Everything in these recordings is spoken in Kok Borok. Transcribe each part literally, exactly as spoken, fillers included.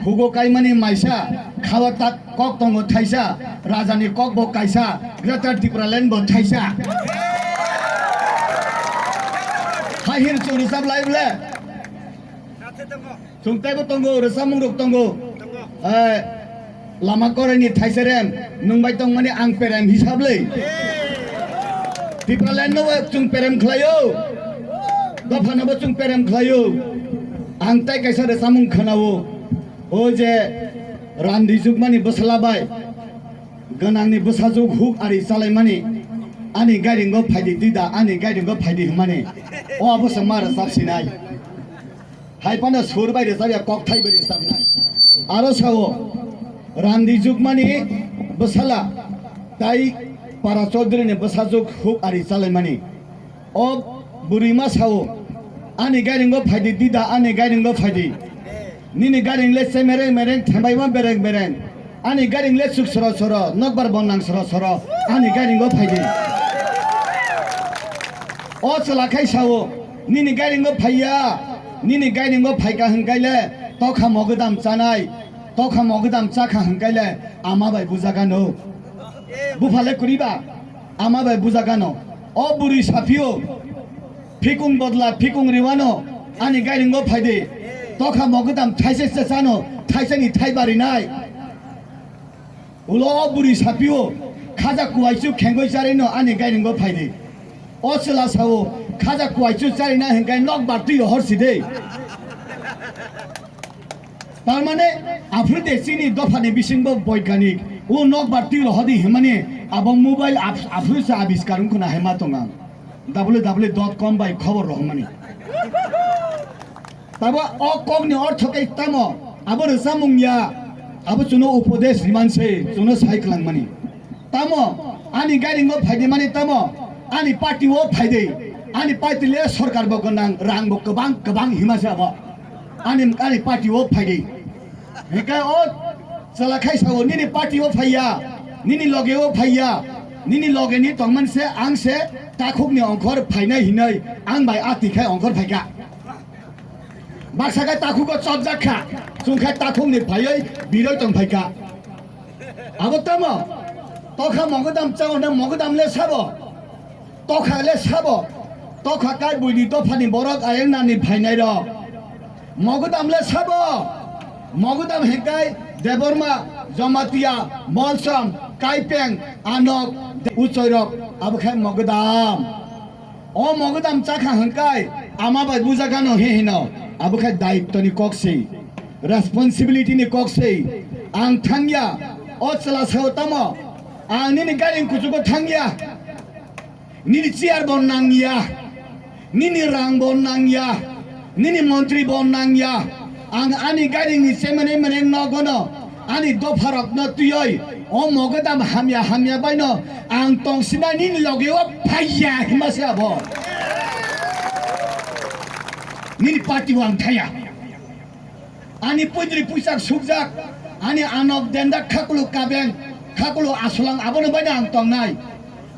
Hugo kaimani maisa, khawa tak kok tongo thaisa, rajani kok bo kaisa, Greater Tipraland bo thaisa. Hai hino chwng rwchap lai bole. Chwng teibo tongo, rwchapmung rok tongo. Eh, lama koraini thaisa rem, nwng bai tongmani ang perem hisab le. Tipraland no bo chwng perem khlaio. Dophano bo chwng perem khlaio. Ang tai kaisa rwchapmung khwnao. O je randi jukmani bwsala bai gwnangni bwsajwk huk ari chalaimani, ani gairingo phaidi tida, ani gairingo phaidi hwnmani, o abo se ma rwchap sinai. Hai phano sur bai rwchap ya, kok thai bai rwchapnai. Aro sao, randi jukmani bwsala tai para Chaudhary ni bwsajwk huk ari chalaimani. O bwrwi ma sao, "Ani gairingo phaidi, dida, ani gairingo phaidi. Nini gairing le chemereng mereng, thembaima bereng bereng. Ani gairing le chuk soro soro, nokbar bonnang soro soro, ani gairingo phaidi." O chwla khai sao, "Nini gairingo phaiya, nini gairingo phaika hwnkai le tokha mogwdam chanai, tokha mogwdam chakha hwnkai le ama bai bujagano." Buphale kuriba, ama bai bujagano. O bwrwi saphio, phikung bodla phikung riwano, ani gairingo phaidi. Tokha mogwdam thaisa se chano, thaisani thai barinai. Ulo o bwrwi saphio, khaja kuaichu khengoi charino ani gairingo phaidi. O chwla sao, khaja kuaichu charina hwnkai nok bartwi rohor si de. Tar mane, aphuru de chini dophani bisingbo boiganik, o nokbar twi rohodi himani, abo mobile ap-, aphuru se abiskar wngkhwna hima tonga. W W W dot com bai khobor rohormani. Tabo o kokni ortho khe tamo, abo rwchapmung ya, abo chwngno upodesh rimanse, chwngno sai kwlangmani. Tamo, ani gairingo phaidi mani tamo, ani party o phaidi, ani party le sorkar bo gwnang, rang bo kwbang kwbang hima se abo. Ani, ani party o phaidi. Hingke o chwla khai sao, "Nini party o phaiya, nini loge o phaiya, nini loge ni tongman se ang se takhuk ni ongkhor phainai hinoi ang bai ati khai ongkhor phaika." Baksa khe takhugo chopjak kha, chwng khe takhukni phaiwi biroi tong phaikha. Abo tamo? Tokha mogodam chao hwnna mogodam le sabo? Tokha le sabo? Tokha kai buini dophani borok ayang nani phainai rok. Mogodam le sabo? Mogodam hingkai Debbarma, Jamatia, Molsom, Kaipeng, Anok, Uchoi rok abo khai mogodam. O mogodam chakha hwnkai ama bai bujagano he hino, abo khe daitwni kok se, responsibility ni kok se. Ang thangya, o chwla sao tamo, ang nini gairing kuchugo thangya, nini chair bo nangya, nini rang bo nangya, nini montri bo nangya. Ang ani gairing ni chemenei meneng nogono ani dopharokno twiwi o mogodam hamya hamya baino ang tongsinai nini logeo phaiya hima se abo. Nini party o ang thaya. Ani puidri puisak sukjak, ani anok dendak khakulu kabeng, khakulu asulang abono baino ang tongnai.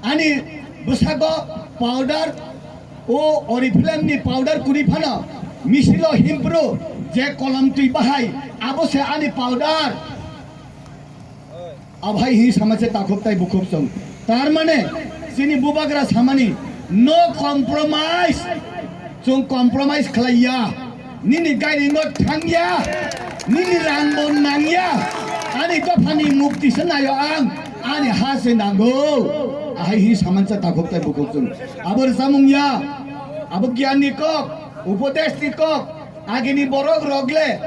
Ani bwsago powder, o Oriflame ni powder kwrwi phano, misilo himpru je kolom twi bahai, abo se ani powder. Abhai hi sama se takhuk tai bukhuk chwng. Tar mane, chini bubagra samani, no compromise. Chwng compromise khlaiya. Nini gairingo thangya, nini rangbo nangya, ani dophani mukti se nayo ang, ani ha se nango. Ahai hi samansa takhuk tai bukhuk chwng. Abo rwchapmung ya, abo giyan ni kok, upodesh ni kok, agini borok rok le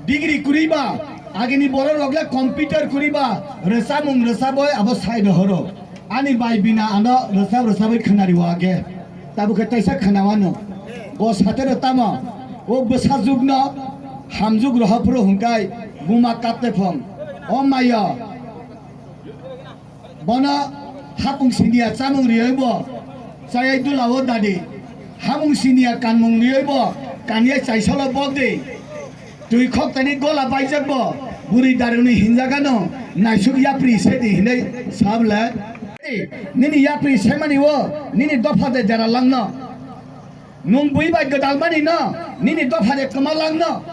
degree kwrwi ba, agini borok rok le computer kwrwi ba, rwchapmung rwchapoi abo sai rohoro. Ani bai bina ano rwchap rwchapoi khwnari o age. Tabuk khe taisa khwnawano. Bo satero tamo, o bwsajwkno hamjwk roha phuru hwnkai buma kapte phong. O mayo. Bono hapung siniya chamung riyoibo chayai dulao dadi. Hapung siniya kanmung riyoibo kanya chaisalo bokdi. Twi khoktani gola baijakbo bwrwi daruni hinjagano naisuk yapri sedi hinwi sabla. Nini yapri semani o nini dopha de jara langno. Nwng bui bai gwdalmani no, nini dopha de kwma langno.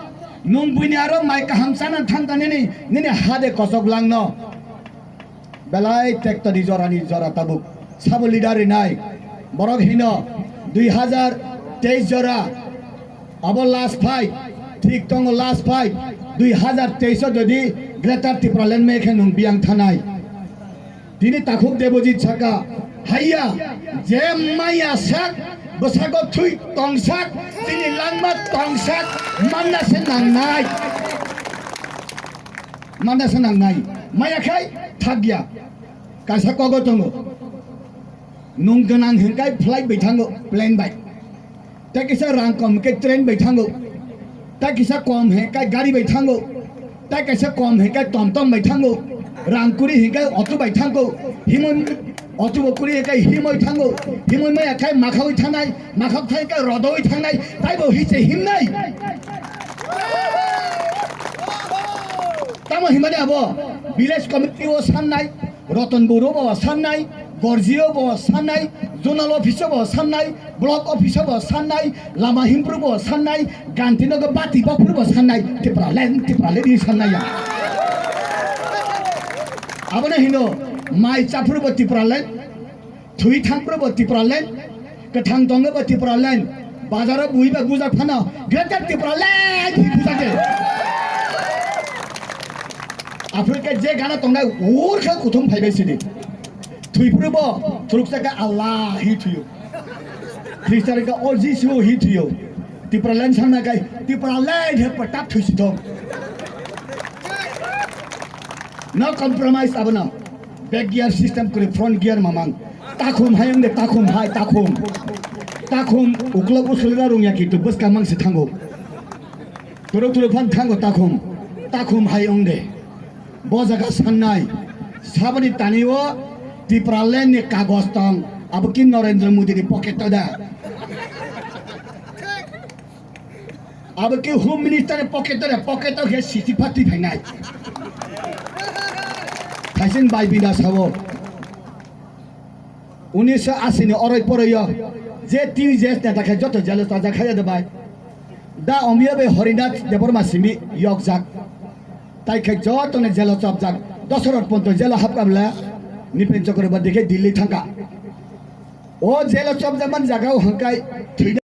Nung buini aro mai kaham chana thang ta nini, nini hade kosok langno. Belai tekto ni jora ni jora tabuk. Sabo leader rinai. Borok hino dui hazar teis jora. Abo last fight. Thik tongo last fight. Dui hazar teis o jodi Greater Tipraland me khe nung biyang thanai. Tini takhuk Debojit saka, haiya, je maya sak, bwsago thwi tongsak, tini langma tongsak, manna se nangnai. Manna se nangnai. Maya khai thakya. Kaisa kogo tongo. Nung gwnang hinkai flight bai thango, plane bai. Tei kisa rang kom hinkai train bai thango. Tei kisa kom hinkai gari bai thango. Tei kisa kom hinkai tomtom bai thango. Rang kuri hinkai auto bai thango. Himoi auto bo kuri hinkai himoi thango. Himoi maya khai makhawi thanai, makhak thai hinkai rodoi thanai. Tai bo hiche himnai. Tamo himani abo village committee o sannai. Roton Boro bo sannai, Gorjio bo sannai, Zonal Office bo sannai, Block Office bo sannai, Lama Himpru bo sannai, Gantinogo Bati Bokphuru bo sannai, Tipraland, Tipraland di sannai ya. Abono hino, mai chaphuru bo Tipraland, thwi thangphuru bo Tipraland, kwthang tongo bo Tipraland, bazaro bui ba gujak phano, Greater Tipraland hi gujak de. Africa je gana tongnai ur kha kuthum phaibai sidi. Thwipru bo thuruksa kha Allah hi thuyo. Khristan kha o Jisu hi thuyo. Tipraland sangna kai Tipraland he patap thuisi thong. No compromise abono. Back gear system kuri front gear mamang. Takhum hai wngde takhum hai takhum. Takhum uklok usulira rungya ki tu bwskang mang si thango. Turuk turuk phan thango takhum. Takhum hai wngde. Bo jaga sannai, saboni tani o Tipraland ni kagoj tong, abo ki Narendra Modi ni pocket o da. Abo ki Home Minister ni pocket o da, pocket o khe sisi phatwi phainai. Thaisin bai bida sabo. Unisho asi ni oroi poroi o je T U J S neta khe joto jelo chajak khaida bai. Da Omiya bai Horinath Debbarma simi yokjak. Tai khe joto ni jelo chopjak. Dosarot ponto jelo hapkabla Nipen Chakraborty khe Delhi thangka. O jelo chopjak man jaga o hangkai thwina